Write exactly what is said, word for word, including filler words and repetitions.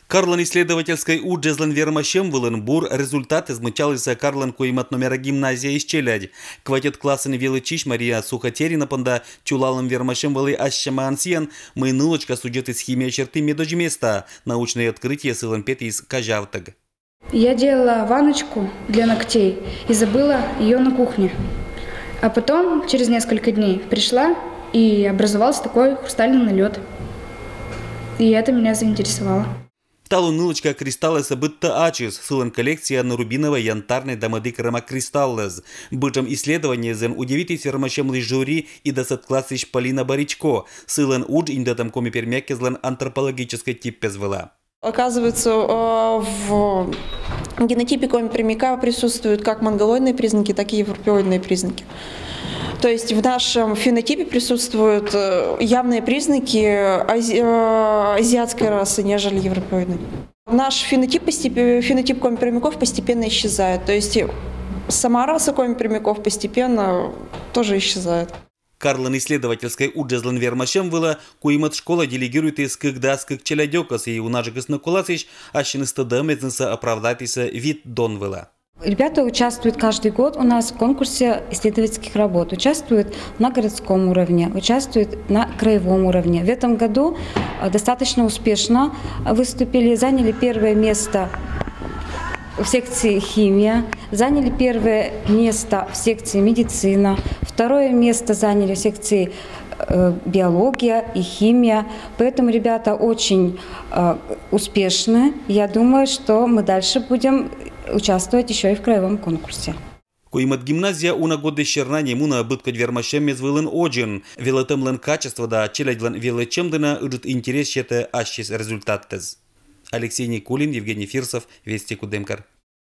Карлан исследовательской уджезлӧн вермасьӧм вылын бур результатыс мыччаліс карлӧн куимӧд номера гимназияысь челядь. Кватьӧд классын велӧдчысь Мария Сухотерина понда чулалӧм вермасьӧм вӧлі ассьӧмаӧн сійӧн, мый нылочка судзӧдіс химия серти медодз места. Научнӧй открытие сылӧн петіс казявтӧг. Я делала ванночку для ногтей и забыла ее на кухне. А потом, через несколько дней, пришла, и образовался такой хрустальный налет. И это меня заинтересовало. Талун нылочка кристаллӧсӧ быдтӧ ачыс. Сылӧн коллекцияын рубиновӧй, янтарнӧй да мӧдік рӧма кристаллӧс. Быдӧн исследованиеӧн удивитіс вермасьӧмлысь жюри и дасӧд классысь Полина Боричко. Сылӧн удж индӧдӧм коми пермякӧзлӧн антропологическӧй типпӧз вылӧ. Оказывается, э, в генотипе коми-пермяка присутствуют как монголоидные признаки, так и европеоидные признаки. То есть в нашем фенотипе присутствуют э, явные признаки ази- э, азиатской расы, нежели европеоидной. Наш фенотип, постепе- фенотип коми-пермяков постепенно исчезает. То есть и сама раса коми-пермяков постепенно тоже исчезает. Карлӧн исследовательскӧй уджезлӧн вермасьӧм вылӧ куимӧд школа делегируйтіс кык дас кык челядьӧкӧс, и унаджыкыс нӧ коласьысь ассьыныс тӧдӧмӧснысӧ оправдайтісӧ вит дон вылӧ. Ребята участвуют каждый год у нас в конкурсе исследовательских работ. Участвуют на городском уровне, участвуют на краевом уровне. В этом году э, достаточно успешно выступили, заняли первое место в секции химия, заняли первое место в секции медицина, второе место заняли в секции э, биология и химия. Поэтому ребята очень э, успешны. Я думаю, что мы дальше будем участвовать еще и в краевом конкурсе. Куимӧд гимназия уна годысь серна нин мунӧ быдкодь вермасьӧммӧс вылын одзын. Велӧтӧмлӧн качество да челядьлӧн велӧдчӧм дінӧ ыджыд интерес сетӧ ассьыс результатыс. Алексей Никулин, Евгений Фирсов, Вести Кудымкар.